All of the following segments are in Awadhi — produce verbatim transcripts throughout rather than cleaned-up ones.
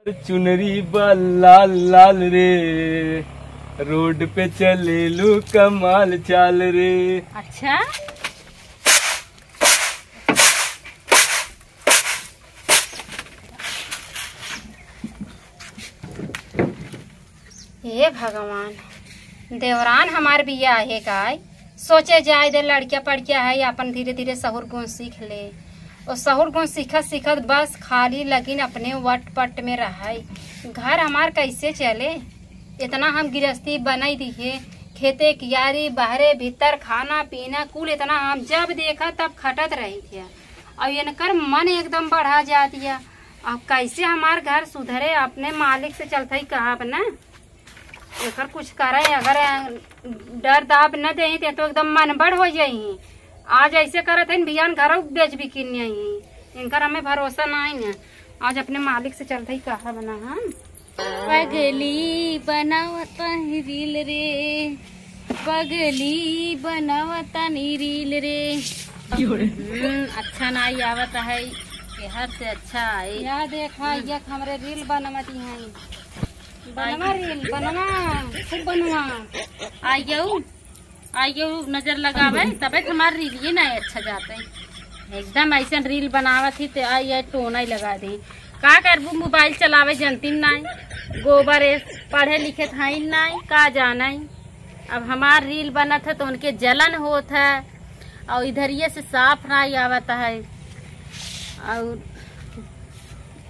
चुनरी बा लाल लाल रे, रोड पे चलेलू कमाल चाल रे। अच्छा, हे भगवान, देवरान हमार बिया आहे काय? सोचे जाए दे, लड़किया पड़किया है, अपन धीरे धीरे सहूर गुण सीख ले। और सहूर गुण सीखत सीखत बस खाली लगिन अपने वट पट में रहे। घर हमार कैसे चले? इतना हम गिरस्ती बनाई दिहे, खेते कियारी, बहरे भीतर, खाना पीना, कुल इतना हम जब देखा तब खटत रही थे। अब इनकर मन एकदम बढ़ा जात या। अब कैसे हमार घर सुधरे, अपने मालिक से चलते ही कहब ना। एकर कुछ करे, अगर डर दाब न देही ते तो एकदम मन बड़ हो जाई। आज ऐसे करत हइन, बिहान घरों बेच बिकिन नहीं। इनकर हमें भरोसा नहीं है। आज अपने मालिक से चलते ही कहब ना हम। पगली बनावता ही रील रे, पगली बनावता नी रील रे। हम्म, अच्छा नाई आवत है, एहर से अच्छा आई। या देखा, ये हमरे रील बनवती हैं। बनवा रील, बनवा, खूब बनवा। आइयो, आइयो, नजर लगावे, तबे तो हमार रीलिए ना अच्छा जाते। एकदम ऐसे रील बनावत ही ते आई, ये टोना ही लगा दे। का करबू, मोबाइल चलावे जनती नाई, गोबर है, पढ़े लिखे था ही नाई, का जाना ही। अब हमार रील बनत है तो उनके जलन होत है, और इधरिए से साफ नाई आवत है। और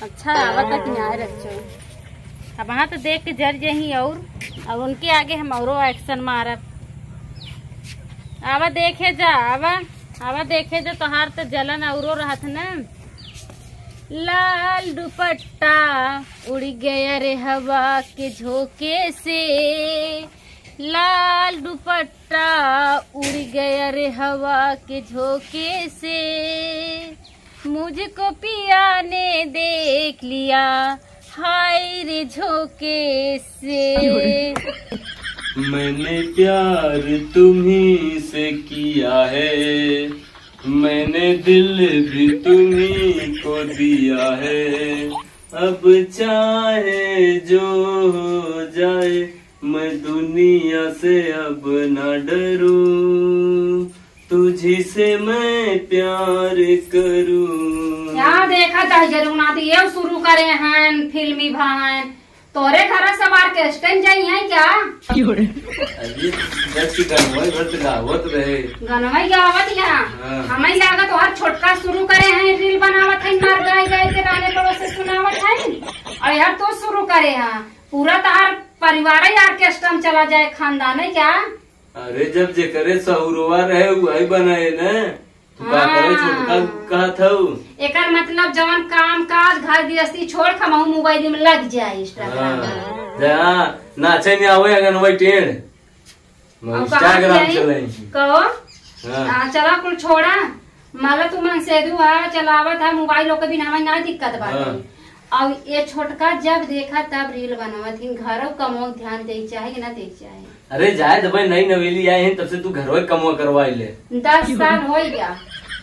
अच्छा आवत है कि नाई रचो। अब वहाँ तो देख के जर जही और, और उनके आगे हम औरो एक्शन मारब। आवा देखे जा, आवा, आवा देखे जा, तोहार तो जलन औरो रहत न। लाल दुपट्टा उड़ गया रे हवा के झोंके से, लाल दुपट्टा उड़ गया रे हवा के झोंके से, मुझको पिया ने देख लिया, हाय रे झोंके से। मैंने प्यार तुम्ही से किया है, मैंने दिल भी तुम्ही को दिया है, अब चाहे जो हो जाए, मैं दुनिया से अब ना डरूं, तुझी से मैं प्यार करूं। यहाँ देखा था जरूर ना, तो ये शुरू करे हैं फिल्मी भान। तोरे घर सब ऑर्केस्ट्रा में जाई हैं क्या? अरे, जब की गनवई भर तो गावत रहे। गनवई गावत या? हाँ। हमें लागत हर छोटका शुरू करे हैं, रील बनावत है, मार गाय गाय के दाने पड़ोस से सुनावत है। और यार तू शुरू करे है, पूरा तहार परिवार ही ऑर्केस्ट्रा में चला जाए, खानदान है क्या? अरे, जब जेकरे सहुरवा रहे, वही बनाए न। तू का करे, हाँ। छोटका कहत हऊ? एकर मतलब जवन काम काज, घर गृहस्थी छोड़ के हमहू मोबाइल में लग जाए, Instagram में। हाँ, जहाँ नाचे नहीं आवे, अगर वही टेढ़। मैं अब कहाँ Instagram जाई? चलाई। कहो? हाँ। आ, चला कुल छोड़ा। माला तू मनसेदू है, चलावत है, मोबाइल ओके बिना हमें ना दिक्कत बाटे। हाँ। अब ये छोटका जब देखा तब रील बनावत ही, घरों कमो ध्यान दे चाहे कि ना दे चाहे। अरे जाए दे भाई, नई नवेली आए हैं, तब से तू घरवा कमवा करवाई ले। दस साल हो गया,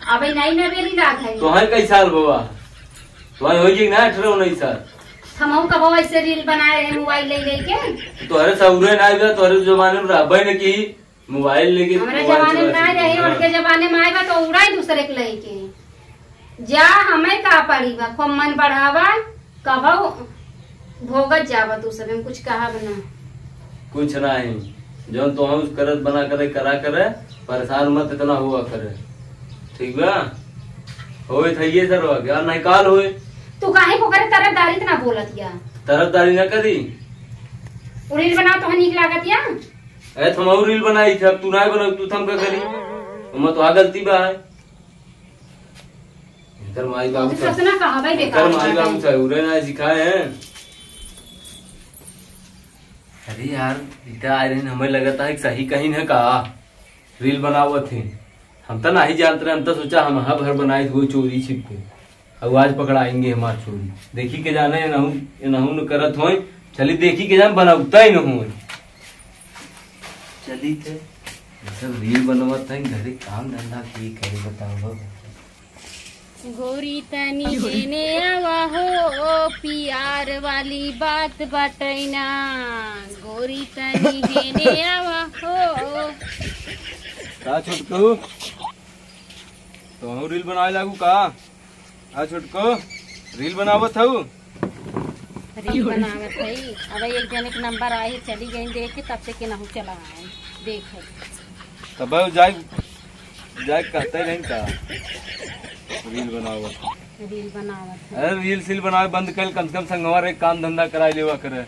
अबे नई नवेली लाग है। तोहर कई साल बाबा? तोहर हो गई ना अठारह उन्नीस साल। हमहू कबो ऐसे रील बनाए रहे मोबाइल ले लेके। तोहरे सौरे ना आइबा, तोहरे जमाने में रहबे न की मोबाइल लेके हमारे मोबाइल जमाने में चलावत ना रही। हाँ। उनके जमाने में आएगा तो उड़ाई दूसरे के लेके। जा, हमें का पड़ी बा, खूब मन बढ़ावा, कबो भोगत जावा तू सब, हम कुछ कहब ना। कुछ नाही, जौन तोहू करत बना करे, करा करे, परेशान मत इतना हुआ करे, ठीक बा? होए थइये सरवा के, और नहीं काल होए। तू काहे को करे तरफदारी इतना बोलत या? तरफदारी ना करी। उ रील बनाओ तो नीक लागत या? ए, तो हम और रील बनाई थे, अब तू ना बनाओ, तू थम का करी? हम तो आ गलती बा है। इनकर माई बाबू तू सब, ससुर ना कहा भाई, इनकर बेकार माई बात बाबू है। सहुरे ना सिखाए हैं। अरे यार, इधर आए रहे, हमें लगता है कि सही कहीं ना का रील बनावत है। हम तो नहीं जानते रहे, हम तो सोचा हम हा भर बनाए थे वो चोरी छिप के। अब आज पकड़ाएंगे हमार चोरी। देखी के जाने, इनहू, इनहू न करत होए। चली देखी के जाने, बनावता ही न होए। चली थे, मतलब रील बनवत है, घरे काम धंधा की करे बताओ। गोरी तनी हेने आवा हो, ओ पियार वाली बात बटैना। गोरी तनी हेने आवा हो। का छोटकू, तोहू रील बनावे लागू का? आ छोटकू, रील बनावत हऊ? रील बनावत हई। अब एक जने के नंबर आए, चली गई देख के, तब से केनाहू चला आए देखे। तब जाए, जाए कहते नहीं का रील बनावत। रील बनावत है। अरे रील सील बनावे बंद कर, कम से कम संगवा रे काम धंधा कराई लेवा करे।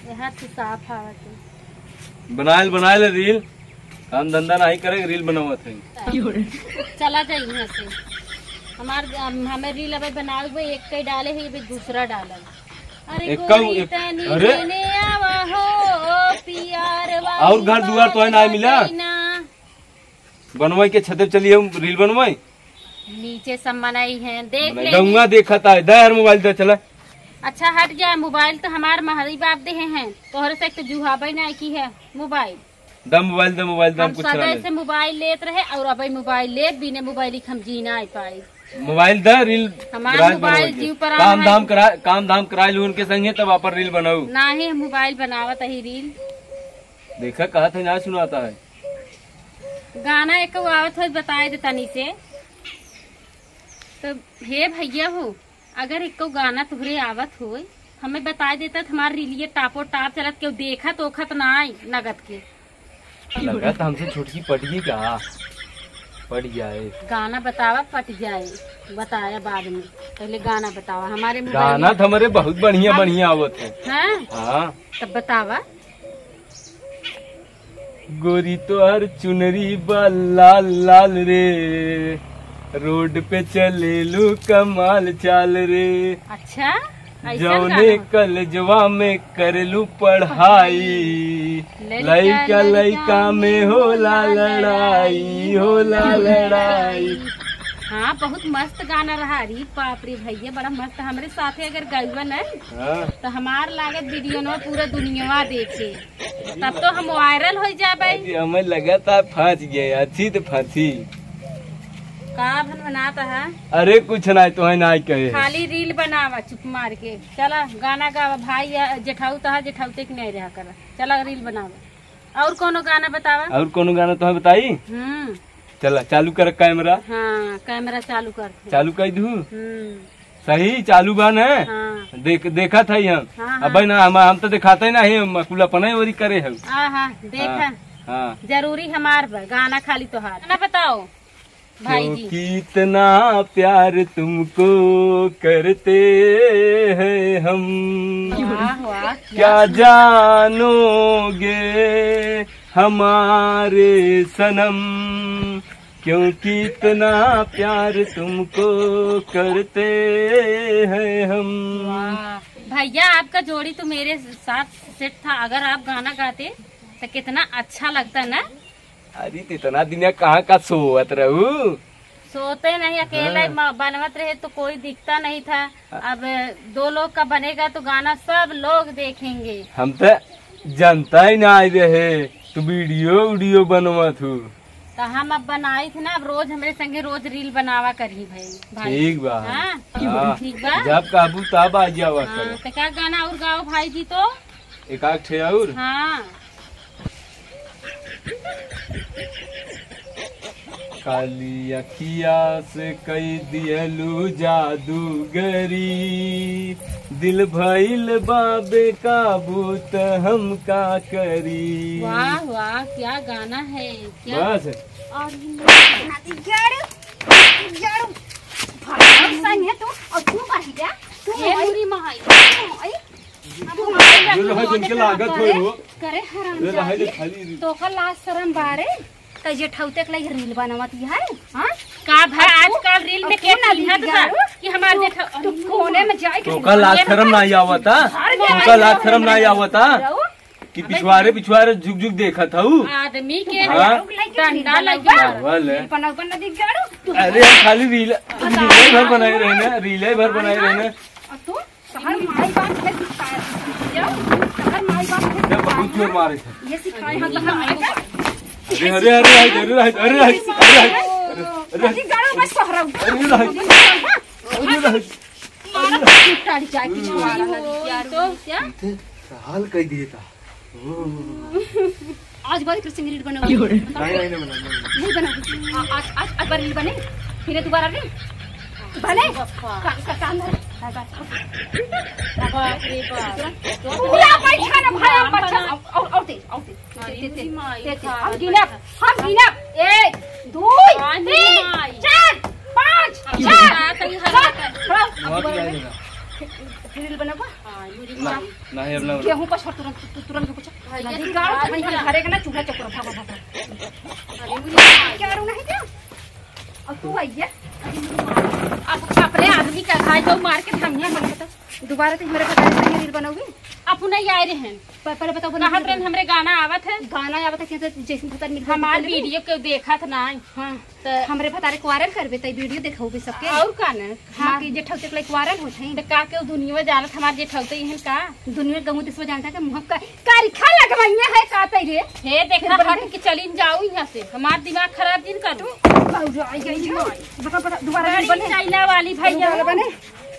ये हाथ से साफ आवत है। बनाए ले, बनाए ले रील, काम धंधा नहीं करे, रील बनावत है। चला जाई यहाँ से। हमार, हम, हमें रील अबे बनावे, एक कई डाले है, अबे दूसरा डालल। अरे एक गोरी कऊ-, एक, तनी अरे। हेने आवा हो, ओ पियार वाली और घर दुआर तो है ना बात मिला? बटैना। बनवाई के छते चली हम रील बनवाई। नीचे सब मनई हैं, देख बनाई। ले। गंगा देखत आए, दे यार मोबाइल दे चला। अच्छा हट जा, मोबाइल तो हमार महरी बाप देहे हैं, तोहरे से एक तो जुहाबे ना की है मोबाइल। द मोबाइल, द मोबाइल, द हम कुछ सदा ना से मोबाइल लेत रहे और अबे मोबाइल लेत, बिने मोबाइल के हम जी ना पाई। मोबाइल द रील हमार राज मोबाइल बनवाई के। जीव पर काम आन धाम है। करा, काम धाम कराए लो उनके संगे, तब अपन रील बनाऊ। ना ही हम मोबाइल बनावत ही रील। देखा कहत है ना सुनाता है। गाना एक आवत हो बताए दे तनी से। तो हे भैया हो, अगर एको गाना तुहरे आवत होय, हमें बताए देता तो हमार रीलिये टापो टाप चलत, केहू देखत ओखत ना आई नगद के। लगत हमसे छुटकी पट गई का? पट जाए। गाना बतावा पट जाए, बताया बाद में, पहले गाना बतावा। हमारे मोबाइल गाना में तो हमारे बहुत बढ़िया हम बढ़िया आवत है। हाँ? हाँ। तब बतावा। गोरी तोहर चुनरी बा लाल लाल रे, रोड पे चलेलू कमाल चाल रे। अच्छा, ऐसन जौने गाना? कलेजवा में करेलू पढ़ाई, लइका लइका लइका में होला लड़ाई, होला लड़ाई। हाँ, बहुत मस्त गाना रहा। अरे बाप रे भैया, बड़ा मस्त। हमरे साथे अगर गइबा न, हाँ। तो हमार लागत वीडियो न पूरा दुनिया देखे। तब तो हम वायरल हो जाबे। अरे, हमें लगा था फंस गए, अच्छी तो फंसी। का भनभनात है? अरे कुछ ना, तो है ना कहे। खाली रील बनावा चुप मार के। चला गाना गावा भाई, या जेठाऊ तहा जेठाऊ तक नहीं रहा कर। चला रील बनावा। और कोनो गाना बतावा। और कोनो गाना तो बताई? हम्म। चला चालू कर कैमरा। हाँ, कैमरा चालू कर। चालू कर दू। हम्म। सही चालू बा न? हाँ। देख, देखत है हम। हाँ, हाँ। अबे ना, हम, हम तो दिखाते ही ना है, हम कुल अपने ओरी करे है। हाँ, हाँ, देखा। हाँ, हाँ। जरूरी हमार बा, गाना खाली तोहार। गाना बताओ भाई क्यों जी। कितना प्यार तुमको करते हैं हम। वाह, वाह, क्या क्या सुन- जानोगे हमारे सनम, क्योंकि इतना प्यार तुमको करते हैं हम। वाह, भैया आपका जोड़ी तो मेरे साथ सेट था। अगर आप गाना गाते तो कितना अच्छा लगता ना। अरे तो इतना दिन कहाँ का सोवत रहू? सोते नहीं, अकेला ही हाँ। म-, बनवत रहे तो कोई दिखता नहीं था। हाँ। अब दो लोग का बनेगा तो गाना सब लोग देखेंगे। हम तो जानता ही ना आए रहे, तू वीडियो उडियो बनवत हूँ। तो हम अब बनाई थे ना, अब रोज हमरे संगे रोज रील बनावा करी भाई, भाई। ठीक बा। हाँ? हाँ। ठीक बा? जब कहबू तब आ जावा हाँ, करो। तो क्या गाना और गाओ भाई जी तो? एक आध ठे और? हाँ। काली अखिया से कई दियलू जादूगरी, दिल भइल बा बेकाबू त हम का करी। वाह, वाह, क्या गाना है, क्या? बस। और जड़, जड़, भाग संग है तू, और तू बाहिर जा, तू ए आई। बुरी माई। आई। जो रहे जिनके लागत होए हो। करे हराम रे रहे जादी। जे खाली री- तोका लाज शरम बारे, त जेठौते के लगे रील बनवत है, हाँ? का भा और तू, आजकल रील में और के तू ना चिन्हत बा बिगाड़ू, कि हमार तू, जेठौ- तू कोने में जाए के तोका लाज शरम ना आवता, अरे तोका लाज शरम ना आवता। कि पिछवारे पिछवारे झुक झुक देखत हऊ। आदमी के हाँ? डंडा लगी। पागल है। रील बनाऊ, बना दी गाड़ू। अरे हम खाली रील, रीले भर बनाए रहने, रीले भर बनाए रहने। और तू, तहर माई बाप के सिखाए, तहर माई बाप के ये बहुत जोर मारे थे। ये सिखाए हम तहर माई बाप। अरे, अरे, अरे, अरे, अरे, अरे, अरे, अरे, अरे, अरे, अरे, अरे। अरे, गाड़ो बस सोहराऊ। अरे, नहीं। अरे, नहीं। मारा टाली जाए, पीछे मारा ना, यार, तो क्या? इथे हाल कह दिए था। आज बार कृष्ण रील बनाओ। नहीं, नहीं, नहीं बनाओ, नहीं बनाओ। नहीं बनाओ। आ-, आज, आज, आज बार रील बने, फिर दोबारा रील बने। का, का, काम है। बाप रे बाप। पूरा बैठा ना भाई, हम बच्चा, और, और, और तेज, और तेज। अरे, तेज, तेज, मेरी माई तेज, तेज। का हम बच्चा। गिनब, हम गिनब। एक, दो, हाँ, मेरी तीन, माई। चार, पाँच, हम छह, बता कहीं हर सात। बात है। खड़ा हो। अब बहुत दोबारा याद रील। है। फिर रील बनाबा? हाँ, मेरी ना, माई। ना, ये अपना गेहूं पर छोड़, तुरंत, तु-, तुरंत गेहूं पर छोड़। भैया, नहीं, तू नहीं, बात नहीं, नहीं। घरे के ना चूल्हा चकोर, भागो, भागो। अरे, मेरी माई। क्या रोना है क्या? अब तू आई है? अब अपने आदमी का खाए तो मार के हम यहाँ बन बता। दोबारा तो हमारे भतारे से रील बनाओगी? अब नहीं आए रहे हैं। प-, पहले बताओ, बना कहत के रहे हमरे गाना आवत है। गाना आवत है, कैसे जैसे भतार मिल गया, हमार पहले तो वीडियो के देखत ना। हाँ। त हमरे भतारे को वायरल करबे, त वीडियो देखाउबे सबके। और का न? हाँ, कि जेठौते के लाइक वायरल होत है। त का के दुनिया में जानत हमार जेठौते इहन का? दुनिया गंगू देशवा जानता है कि मुँह का कारिखा लगवाइया है का तै रे? हे देखा, फिर बोल हट दे। के चलिन जाऊ यहाँ से, हमार दिमाग खराब जिन करू। बाबू आई गई है। बताओ, बताओ, दोबारा बड़ी बने। चाइना वाली भैया। दोबारा बने।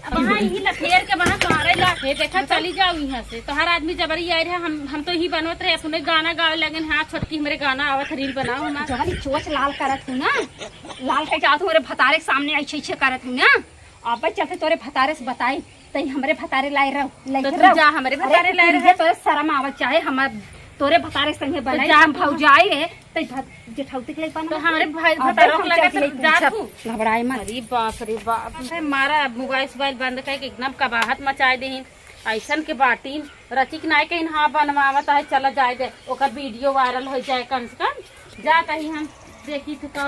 अब वहाँ यही लखेर के वहाँ मारे ला। हे देखा, चली जाऊ यहाँ से। तोहार आदमी जबरी आए रहे, हम, हम तो ही बनवत रहे, अपने गाना गावे लगन। हाँ, छोटकी हमरे गाना आवत, रील बनाओ हमार। जबरी चोच लाल करत हूँ ना, लाल करके आवत हूँ, हमरे भतारे के सामने ऐसे, ऐसे करत हूँ ना। अब चलते तोरे भतारे से बताई, तई हमरे भतारे लाए रहो, तो लेके तू रहो। जा, हमरे अरे भतारे तू लाए तुझे रहो। तोरे शर्म आवत चाहे, हमार तोरे भतारे संगे तो बनाई, जा हम तू। भौजाई रहे, तई भत-, जेठौती के लिए बना। तो हमरे भाई अब भतारो हम के लगे चल तो ले जा पूछब, तू। घबराए मत। अरे बाप रे बाप। अरे मारा मोबाइल सोबाइल बंद करके एकदम कबाहत मचाए देहिन। ऐसन के बाटीन रचिक नाय कहिन, हाँ बनवावत है, चला जाए दे, ओकर वीडियो वायरल हो जाए कम से कम। जा कहीं हम देखी थे का